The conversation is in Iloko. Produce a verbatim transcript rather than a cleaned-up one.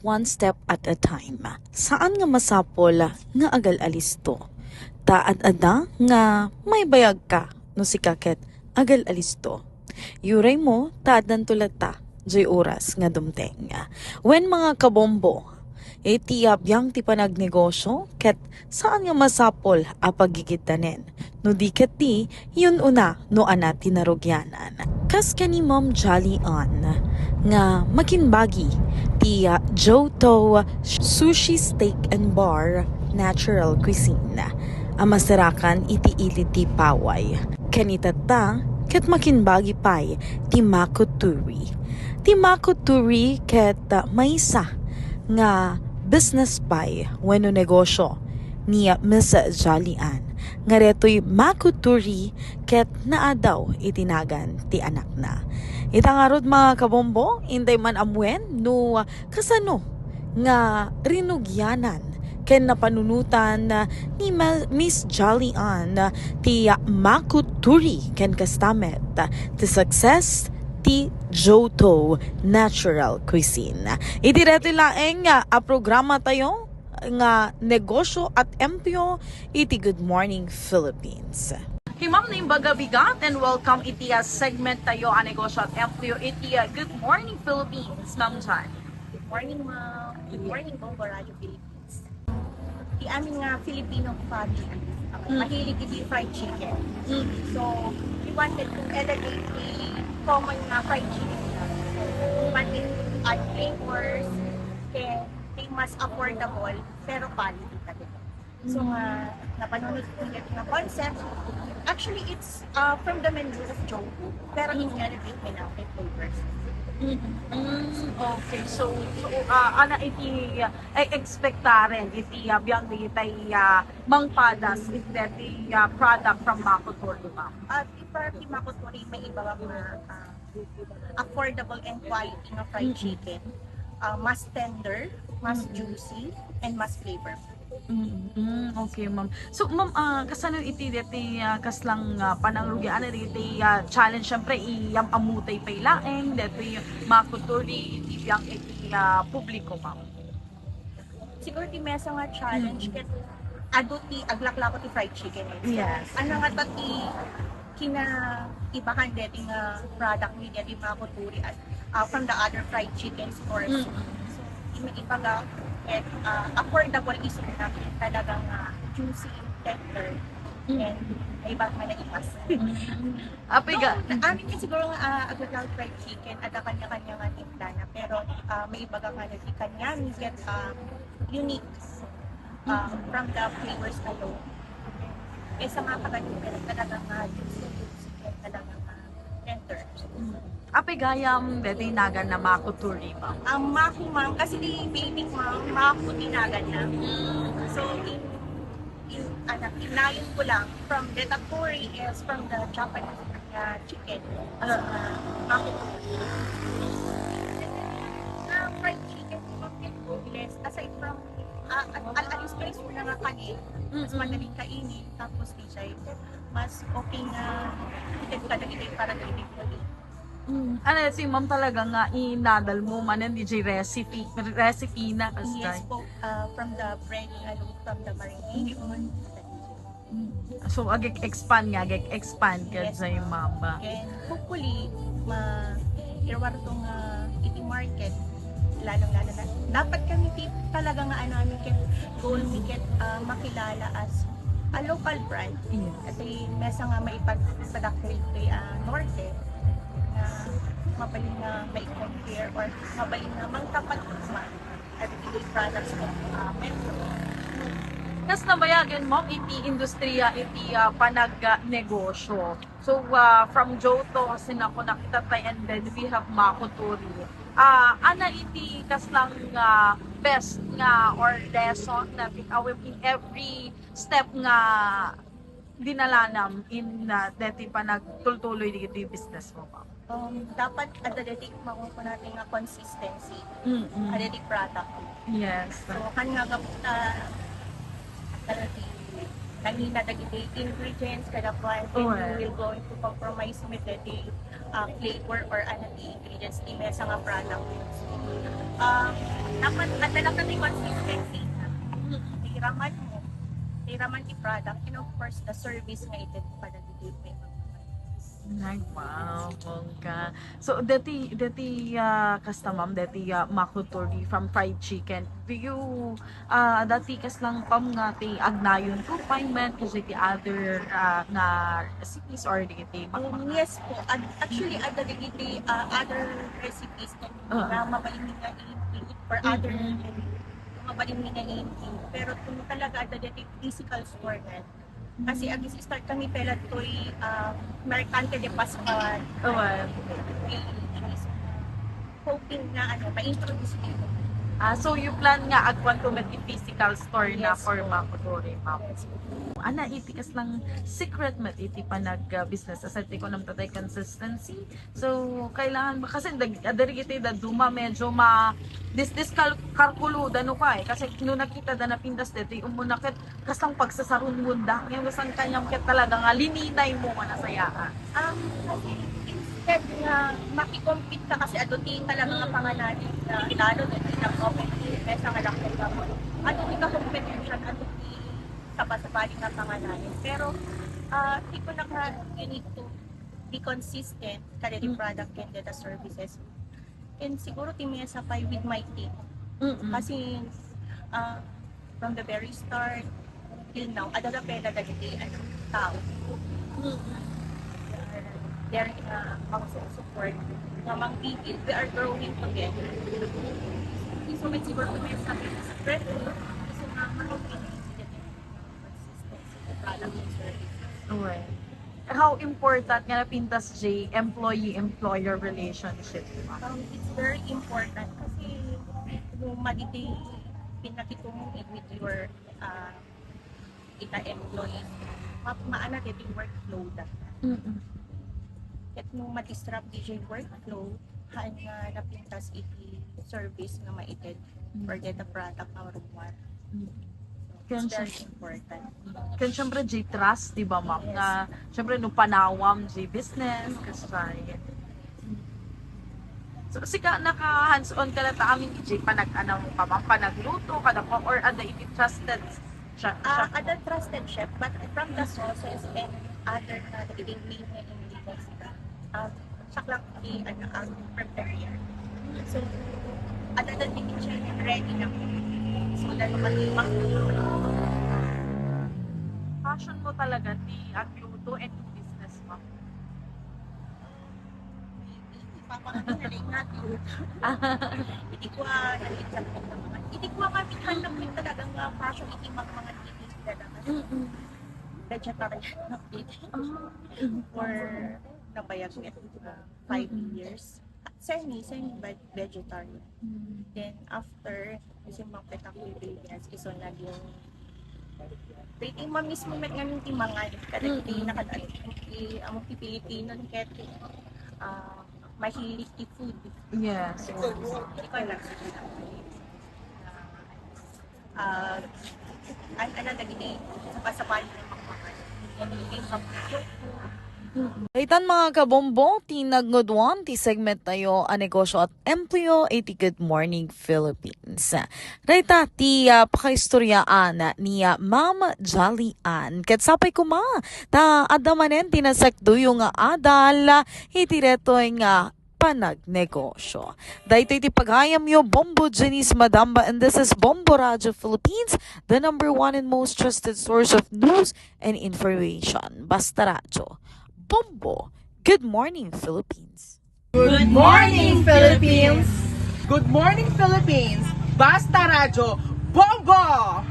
One step at a time. Saan nga masapul nga agal-alisto. Ta ad-adda nga maibayagka no sika ket agal-alisto. Uray mo ta addanto latta diay oras nga dumteng. Wen, mga kabombo, iti biang ti panagnegosyo ket saan nga masapul a pagigiddanen no di ket di yun una no ania ti narugianan. Kas ken ni Ma'am Jolly Ann nga makimbagi ti, ah, Johto Sushi Steak and Bar Natural Cuisine a masarakan iti ili ti Paway. Ken itatta, ket makimbagi pay ti Makuturi. Ti Makuturi ket, ah, maysa nga business pay wenno negosyo ni, ah, Miss Jolly Ann nga detoy Makuturi ket naadaw iti nagan ti anakna. Ita ngarud, mga kabombo, intay man amuen no kasano nga rinugianan ken napanunotan ni Ma-, Miss Jolly Ann ti Makuturi ken kasta met ti success ti Johto Natural Cuisine. Iti detoy laeng a programa tayo nga Negosyo at Empyo iti Good Morning Philippines. Hey, Ma'am, naimbag a bigat, and welcome iti, ah, segment tayo a Negosyo at Empyo iti, ah, Good Morning Philippines, Ma'am Jan. Good morning, ma'am. Good morning, Bombo Radio Philippines. Ti amin nga Filipino family, ah, Mm. mahilig iti fried chicken. Mm. So, we wanted to elevate the common nga fried chicken. So, we wanted to add flavors, then the mas affordable, pero quality talaga. So, nga, napanunod ko yung nga concept. Actually, it's, uh, from the menu of Johto, pero in-elevate mi na kay flavors. Mm, okay. So, so, ah, ania iti, ah, e-, expectaren iti, ah, biang dagiti, ah, mangpadas iti, ah, product from Makuturi, ma'am? Ah, ti, para ti Makuturi, maiba nga, ah, affordable and quality nga fried Mm-mm. chicken. Ah, mas tender, mas Mm-mm. juicy, and mas flavorful. Mm, okay, ma'am. So, ma'am, ah, kasano iti deti, ah, kaslang, ah, panangrugian iti, ah, challenge? Siyempre, iyam-ammotay pay laeng deti Makuturi iti biang iti, ah, publiko, ma'am. Siguro ti maysa nga challenge Mm. ket adu ti aglaklako ti fried chicken, eh. So, Yes. ano nga ta ti kinaibahan deti nga product mi deti Makuturi at, ah, from the other fried chicken stores. Mm. So, di maibaga, ket, ah, affordable isuna, talagang, ah, juicy, tender, Mm. and maiba nga naipas. Mm. Apay ga- Though, amin nga siguro nga, ah, agricultural fried chicken, adda kanya-kanya nga timpla na, pero, ah, maibaga nga deti kaniami ket, ah, unique, ah, Mm. from the flavors alone. Kaysa nga kadagiti, talaga nga juicy, juicy, ket talaga nga tender. Apay gayam deti nagan na Makuturi, ma'am? Ang Maku, ma'am, kasi ti baby, ma'am, Maku ti nagan na. Mm. So, in, in, ano, in layon ko lang, from deti Kuri is from the Japanese, uh, chicken. Ah. Uh, Makuturi. Ah, fried chicken, ma'am, ket boneless. Aside from, ah, al-, al-, alisto-alisto na nga kanin, mas Mm-mm. madaling kainin, tapos di siya, mas okay nga, ket kadagiti para dagiti Mm. Ano, si ma'am talaga nga inadal mo manen diay recipe, recipe na, Yes kasjay. po, ah, from the bread, ano, from the marination. Mm. So, ag-expand nga, ag-expand ka Yes, diay, ma'am. ma'am. And hopefully, ma-, irwarto nga iti market, lalong-lalo na, dapat kami ti-, talaga nga, ano, amin ket goal mi ket, ah, makilala as a local brand. Yes. Kasi mesa nga maipag-, maipagpadakkel ti, ah, Norte, na mabalin nga mai-compare or mabalin nga mangtapad man at iti products of, ah, Metro. Kas nabayagen mo iti industriya iti, ah, panagnegosyo. So, ah, from Johto, sinako nakita tayo, and then we have Makuturi. Ah, ana iti kaslang, ah, best nga or lesson na take away in every step nga dinalanam in, ah, deti panagtultuloy dagiti business mo, ma'am? Um, dapat adda deti makukunatin nga consistency. Mm-mm. Adda deti product. Yes. So, kan nga gap-, ah, adda deti nangina dagiti ingredients, kada kuan, then Oh, you eh. will going to compromise with deti, ah, flavor or ano ti ingredients ti mesa nga product. Um, Dapat adda lang ti consistency. Nairaman mo. Nairaman ti product. And of course, the service nga iti pada ditoy. Ay, wow, bongga. So, dati, dati, ah, kasta, ma'am, dati, ah, Makutori from fried chicken. Do you, ah, dati kas lang, ma'am, nga ti agnayon confinement kasi ti other, ah, nga recipes or di ti Um, yes po. Ad- actually, adda dagiti, ah, other recipes na, Ah. na mabalin nga i-include for other Mm-mm. menu. Mabalin nga i-include. Pero kung talaga adda dagiti physical store na, kasi ag-start kami pela toy, ah, Mercante de Pascual. Oh, well. May hoping na ano, ma-introduce dito. Ah, so you plan nga agkuan to met ti physical store na Yes, for po. Makutori, ma'am? Yes. Ana, iti kas lang secret met iti panag-business aside ti kunam tatay consistency. So, kailangan ba kasi dag adda dagiti dadduma medyo ma dis dis kal- kalkulo da no kay kasi no nakita da napintas deti umuna ket kas lang pagsasarungon da. Ngayon kas lang kanyam ket talaga nga lininay mo nga nasayaan. Um, kasi instead nga makikompete ka kasi adu ti talaga nga panganan na lalo na ti nag-open ti mesa nga lakto ka mo. Adu ti ka-competition, adu ti sabasabali nga panganan. Pero, ah, ti ko na nga, you need to be consistent kada di Mm. product and data services. And siguro ti mesa pay with my team. Mm-mm. Kasi, ah, from the very start, till now, adda pela dagiti, ano, tao. There na ang support na mang people, we are growing together. So, may siguro may sabi sa friend, gusto nga mag-continue sa ganyan. Consistency, product and services. Okay. How important nga napintas Jay employee-employer relationship? Um, it's very important kasi kung madidi pinakitungod with your uh, ita employees, ma maana dito yung workflow da. Mm-mm. Ket no ma-disrupt di jay workflow, haan nga napintas iti service nga maited or data product nga rumwan. Ken It's very siya- important. Ken syempre Jay trust, di ba, ma'am? Nga syempre no panawam Jay business, kasi so sika naka hands-on ka na ta amin Jay panag-anam ka, ma'am, panagluto kada pa or ada iti trusted siya. Ah, ada trusted chef, but from the sauces and other na nagiging main na ingredients na, um, siya lang ti ano ang prepare. So, ada na din siya ready na. So, lalo ka di Passion mo talaga ti agluto and business, ma'am? Papa kami na rin nga ti utang. Iti ko ah, nalitan ko naman. Iti ko ah, kami hanap mo talagang ah, passion iti mga mga titi talaga. Mm-mm. Vegetarian na pili. Ah, Or nabayag nga ah, five Mm-mm. years. Semi, semi veg- vegetarian. mm. Then after, kasi mga petak ingredients, iso na yung dating ma mismo met ngamin ti mangan. Kada Mm-mm. ti nakadaan ti among ti Pilipino ket ah, mahilig ti food. Yes. Di ba na? Ah, an ano dagiti sabasabali nga mga mangan. Yan yung pagkakas. Daytan, mga kabombo, ti nagngudwan ti segment tayo a negosyo at empleo iti Good Morning Philippines. Dayta ti ah, pakaistoryaan ni ah, Ma'am Jolly Ann. Ket sapay koma, ta adda manen ti nasakdoyo nga adal iti detoy nga panagnegosyo. Daytoy ti pagayamyo, Bombo Janice Madamba, and this is Bombo Radio Philippines, the number one and most trusted source of news and information. Basta Radyo. Bombo. Good morning, Philippines. Good morning, Philippines! Good morning, Philippines! Basta Radyo, Bombo!